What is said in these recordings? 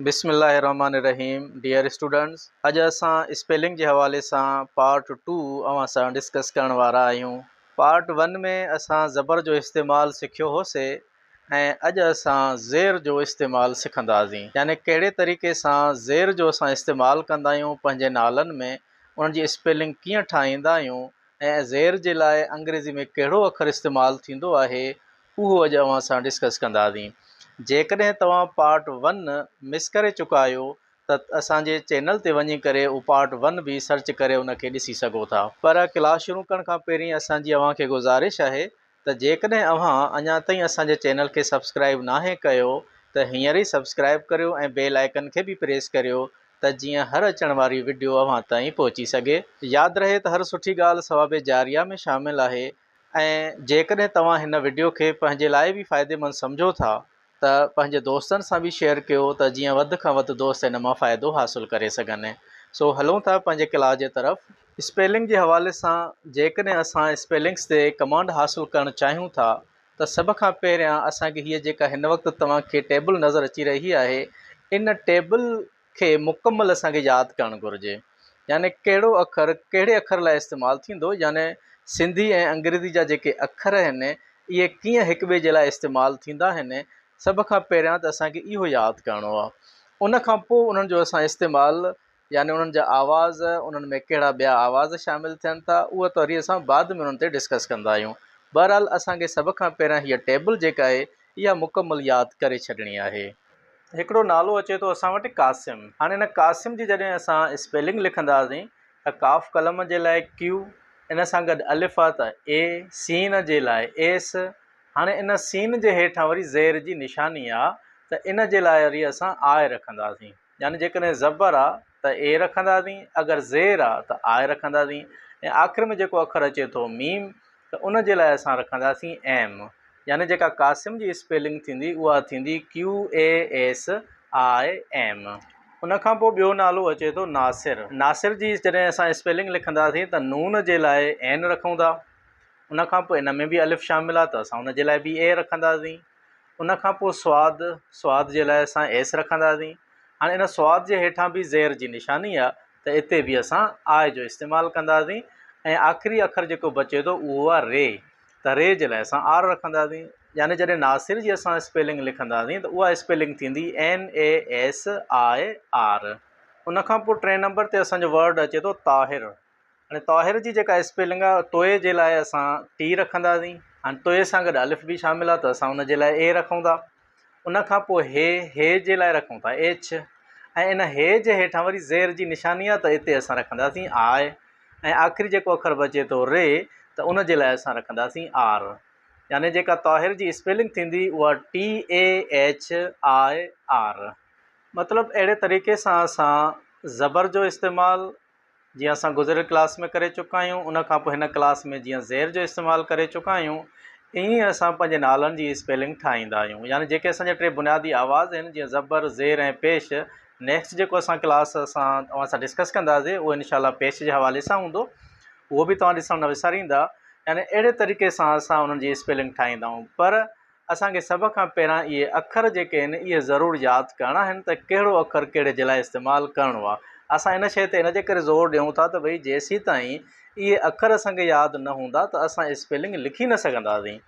بسم الله الرحمن الرحيم ڊيئر اسٽوڊنٽس اڄ اسان اسپيلنگ جي حوالي سان پارٽ ٽو اوهان سان ڊسڪس ڪرڻ وارا آهيون. پارٽ ون ۾ اسان زبر جو استعمال سکيو هوسي ۽ اڄ اسان زير جو استعمال سکنداسين يعني ڪهڙي طريقي سان زير جو اسان استعمال ڪندا آهيون پنهنجي نالن ۾ انهن جي اسپيلنگ ڪيئن ٺاهيندا آهيون ۽ زير جي لاء انگريزي ۾ ڪهڙو اکر استعمال ٿيندو آهي اهو اڄ اوهان سان ڊسڪس ڪنداسين. جيڪڏهن توهان پارٽ ون مس ڪري چڪا آهيو ته اسان جي چينل تي وڃي ڪري اهو پارٽ ون به سرچ ڪري ان کي ڏسي سگهو ٿا. پر ڪلاس شروع ڪرڻ کان پهرين اسان جي اوهان کي گذارش آهي ته جيڪڏهن اوهان اڃا تائين اسان جي چينل کي سبسڪرائيب ناهي ڪيو ته هينئر ئي سبسڪرائيب ڪريو ۽ بيل آئيڪن کي به پريس ڪريو ته جيئن هر اچڻ واري وڊيو اوهان تائين پهچي سگهي. ياد رهي ته هر سٺي ڳالهه ثواب جاريه ۾ شامل آهي ۽ جيڪڏهن توهان هن وڊيو کي پنهنجي لاء به فائديمند سمجهو ٿا ته پنهنجي دوستن سان به شيئر ڪيو ته جيئن وڌ کان وڌ دوست ان مان فائدو حاصل ڪري سگهن. سو هلون ٿا پنهنجي ڪلاس جي طرف. اسپيلنگ جي حوالي سان جيڪڏهن اسان اسپيلنگس تي ڪمانڊ حاصل ڪرڻ چاهيون ٿا ته سڀ کان پهريان اسان کي هيء جيڪا هن وقت توهان کي ٽيبل نظر اچي رهي آهي ان ٽيبل کي مڪمل اسان کي ياد ڪرڻ گهرجي يعني ڪهڙو اکر ڪهڙي اکر لاء استعمال ٿيندو يعني سنڌي ۽ انگريزي جا جيڪي اکر آهن اهي ڪيئن هڪ ٻئي جي لاء استعمال ٿيندا آهن سڀ کان پهريان ته اسان کي اهو ياد ڪرڻو آهي ان کان پوء انهن جو اسان استعمال يعني انهن جا آواز انهن ۾ ڪهڙا ٻيا آواز شامل ٿين ٿا اهو ته وري اسان بعد ۾ انهن تي ڊسڪس ڪندا آهيون بهرحال اسان کي سڀ کان پهريان هيء ٽيبل جيڪا آهي اها مڪمل ياد ڪري ڇڏڻي آهي. هڪڙو نالو اچي ٿو اسان وٽ قاسم. هاڻي ان قاسم جي جڏهن اسان اسپيلنگ لکنداسين ته قاف قلم جي لاء ڪيو، ان سان گڏ الف آ ته اي، سين جي لاء ايس، هاڻي ان سين جي هيٺان وري زير جي نشاني آ ته ان جي لاء وري اسان آء رکنداسين يعني جيڪڏهن زبر آ ته اي رکنداسين اگر زير آ ته آء رکنداسين ۽ آخر ۾ جيڪو اکر اچي ٿو ميم ته ان جي لاء اسان رکنداسين ايم يعني جيڪا قاسم جي اسپيلنگ ٿيندي اها ٿيندي ڪيو اي ايس I M. ان کان پوء ٻيو نالو اچي ٿو ناصر. ناصر جي جڏهن اسان اسپيلنگ لکنداسين ته نون جي لاء اين رکون ٿا. ان کان پوء ان ۾ به الف شامل آهي ته اسان ان جي لاء به اي رکنداسين. ان کان پوء صاد، صاد جي لاء اسان ايس رکنداسين. هاڻي ان صاد جي هيٺان به زير جي نشاني آهي ته اتي به اسان آء جو استعمال ڪنداسين ۽ آخري اکر جيڪو بچي ٿو اهو آهي ري ته ري جي لاء اسان آر رکنداسين يعني جڏهن ناصر جي اسان اسپيلنگ لکنداسين ته اها اسپيلنگ ٿيندي N A S I R. ان کان پوء ٽئين نمبر تي اسان جو ورڊ اچي ٿو طاهر. هاڻي طاهر جي جيڪا اسپيلنگ آهي توئي جي لاء اسان ٽي رکنداسين هاڻي توئي سان گڏ الف به شامل آهي ته اسان ان جي لاء اي رکون ٿا ان کان پوء هي هي جي لاء رکون ٿا ايڇ ۽ ان هي جي هيٺان وري زير جي نشاني آهي ته اتي اسان رکنداسين آء ۽ آخري جيڪو اکر بچي ٿو ري ته ان جي لاء اسان رکنداسين آر يعني جيڪا طاهر جي اسپيلنگ ٿيندي اها ٽي اي ايڇ I R. مطلب اهڙي طريقي سان اسان زبر جو استعمال جيئن اسان گذريل ڪلاس ۾ ڪري چڪا آهيون ان کان پوء هن ڪلاس ۾ جيئن زير جو استعمال ڪري چڪا آهيون ائين ئي اسان پنهنجي نالن جي اسپيلنگ ٺاهيندا آهيون يعني جيڪي اسان جا ٽي بنيادي آواز آهن جيئن زبر زير ۽ پيش نيڪسٽ جيڪو اسان ڪلاس اسان اوهان سان ڊسڪس ڪنداسين اهو انشاء الله پيش جي حوالي سان هوندو اهو به توهان ڏسڻ نه وساريندا يعني اهڙي طريقي سان اسان انهن جي اسپيلنگ ٺاهيندا آهيون پر اسان کي سڀ کان پهريان اهي اکر جيڪي آهن اهي ضرور ياد ڪرڻا آهن ته ڪهڙو اکر ڪهڙي جي لاء استعمال ڪرڻو آهي. اسان ان شيء تي ان جي ڪري زور ڏيون ٿا ته ڀئي جيسيتائين اهي اکر اسان کي ياد نه هوندا ته اسان اسپيلنگ لکي نه سگهنداسين.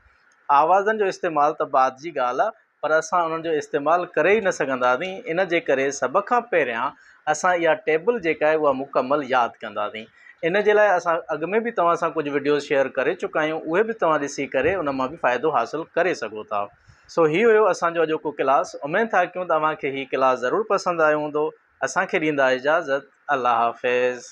آوازن جو استعمال ته بعد جي ڳالهه آهي پر اسان انهن جو استعمال ڪري ئي نه سگهنداسين ان جي ڪري سڀ کان پهريان اسان اها ٽيبل جيڪا آهي اها مڪمل ياد ڪنداسين. ان جي لاء اسان اڳ ۾ به توهان سان ڪجهه وڊيوز شيئر ڪري چڪا آهيون اهي به توهان ڏسي ڪري ان مان به فائدو حاصل ڪري سگهو ٿا. سو هي هيو اسان جو اڄوڪو ڪلاس اميد ٿا ڪيون ته اوهان کي هي ڪلاس ضرور پسند آيو هوندو اسان کي ڏيندا اجازت الله حافظ.